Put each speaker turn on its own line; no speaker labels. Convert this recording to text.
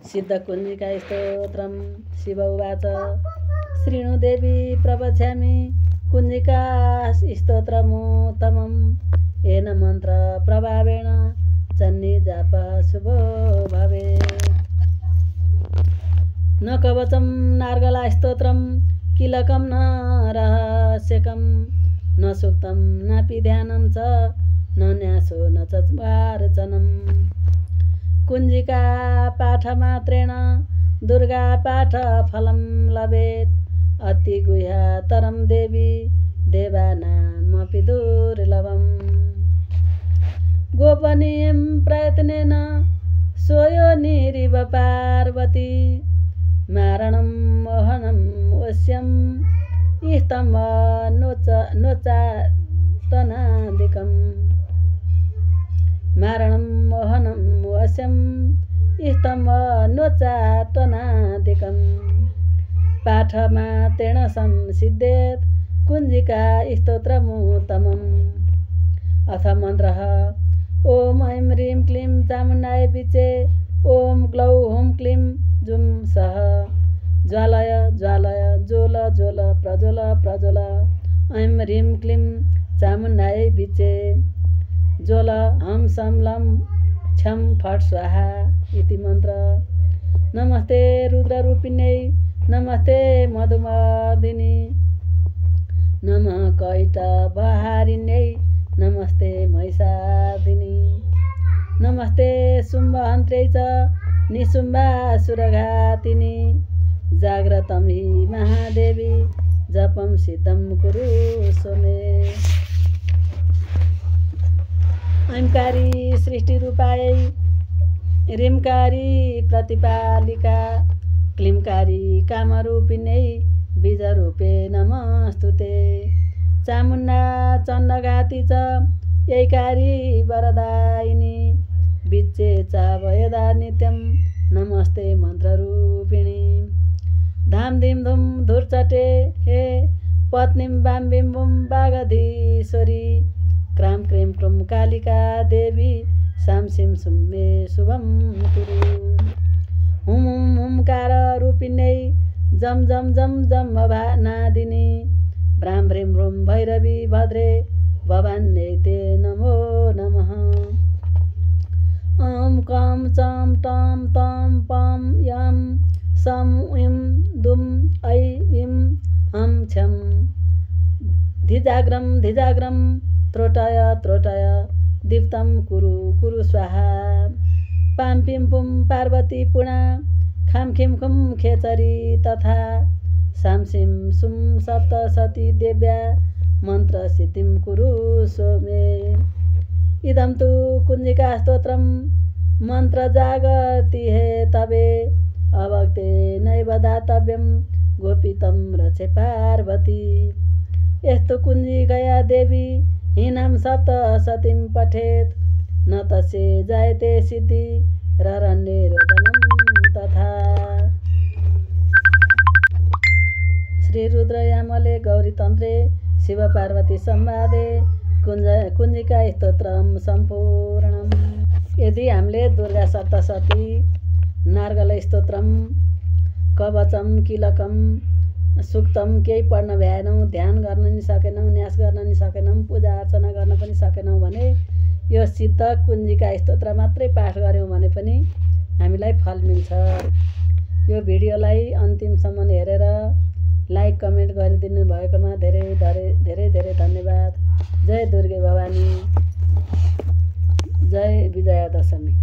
सिद्धकुञ्जिका स्तोत्रम्। शिव उवाच शृणु देवी प्रवक्ष्यामि कुञ्जिका स्तोत्रमुत्तमम्। येन मन्त्र प्रभावेण चन्नी जाप शुभो भवेत्। न कवचं नार्गला स्तोत्रं किलकं न रहस्यकं न सूक्तं नापि ध्यानं च न न्यासो न चर्चनम्। कुञ्जिका पाठमात्रेण दुर्गा पाठ फलं लभेत्। अति गुह्यतरं देवी देवानामपि दुर्लभम्। गोपनीयं प्रयत्नेन स्वयोनिरिव पार्वती। मारणं मोहनं वश्यं इष्टं नोचाटनादिकम्। मारणं मोहनं वश्यं इष्टं नोचाटनादिकम्। पाठमात्रेण संसिद्धेत् कुञ्जिका स्तोत्रमुत्तमम्। अथ मन्त्रः ॐ ऐं ह्रीं क्लीं चामुण्डाय विचे। ॐ ग्लौं हुं क्लीं जुं सः ज्वालय ज्वालय ज्वल ज्वल प्रज्वल प्रज्वल। ऐं ह्रीं क्लीं चामुण्डाय विचे ज्वल हं सं लं क्षं फट् स्वाहा इति मन्त्र। नमस्ते रुद्ररूपिण्यै नमस्ते मधुमर्दिनी नमः कैटभहारिण्यै नमस्ते महिषादिनी नमस्ते शुम्भहन्त्र्यै च निशुम्भासुरघातिनी। जाग्रतं हि महादेवी जपं सिद्धं कुरु स्वमे। ऐंकारी सृष्टिरूपायै ह्रींकारी प्रतिपालिका क्लींकारी कामरूपिण्यै बीजरूपे नमस्तुते। चामुण्डा चण्डघाती च यैकारी वरदायिनी विच्चे चाभयदा नित्यं नमस्ते मन्त्ररूपिणी। धाम धिम धुम धुर्चटे हे पत्नीं बाम बिम boom वागधीश्वरी। Cram cream क्रुम Kalika Devi साम सिम सुम मे शुभं कुरु। हुम हुम हुमकार रूपिण्यै जम जम जम जम नादिनी। भ्राम भ्रीम भ्रूम भैरवी भद्रे भवान्यै ते नमो नमः। ॐ कं चं टं तं पं यं सं इं दुं ऐ इं हं छं धिजाग्रं धिजाग्रं त्रोटय त्रोटय दीप्तं कुरु कुरु स्वाहा। पां पिं पुं पार्वती पुणा खाम खिम खुम खेचरी तथा साम सिम सुम सप्तशती देव्या मन्त्र सिद्धिं कुरु स्वमे। इदं तु कुञ्जिका स्तोत्रं मन्त्र जागर्ति हे तवे अभक्ते नैव दातव्यं गोपितं रचे पार्वती। यस्तो कुञ्जिकया देवी हीनां सप्तशतीं पठेत् न तस्यै जायते सिद्धि ररण्ये रोदनं तथा। श्री रुद्रयामले गौरीतन्त्रे शिवपार्वती संवादे कुञ्जिका स्तोत्रम सम्पूर्णम्। यदि हामीले दुर्गा सप्तशती नार्गल स्तोत्रम कवचम किलकम सूक्तम केही पढ्न भ्याएनौँ, ध्यान गर्न नि सकेनौँ, न्यास गर्न नि सकेनौँ, पूजा अर्चना गर्न पनि सकेनौँ भने यो सिद्ध कुञ्जिका स्तोत्र मात्रै पाठ गऱ्यौँ भने पनि हामीलाई फल मिल्छ। यो भिडियोलाई अन्तिमसम्म हेरेर लाइक कमेन्ट गरिदिनु भएकोमा धेरै धेरै धेरै धेरै धन्यवाद। जय दुर्गे भवानी, जय विजया दशमी।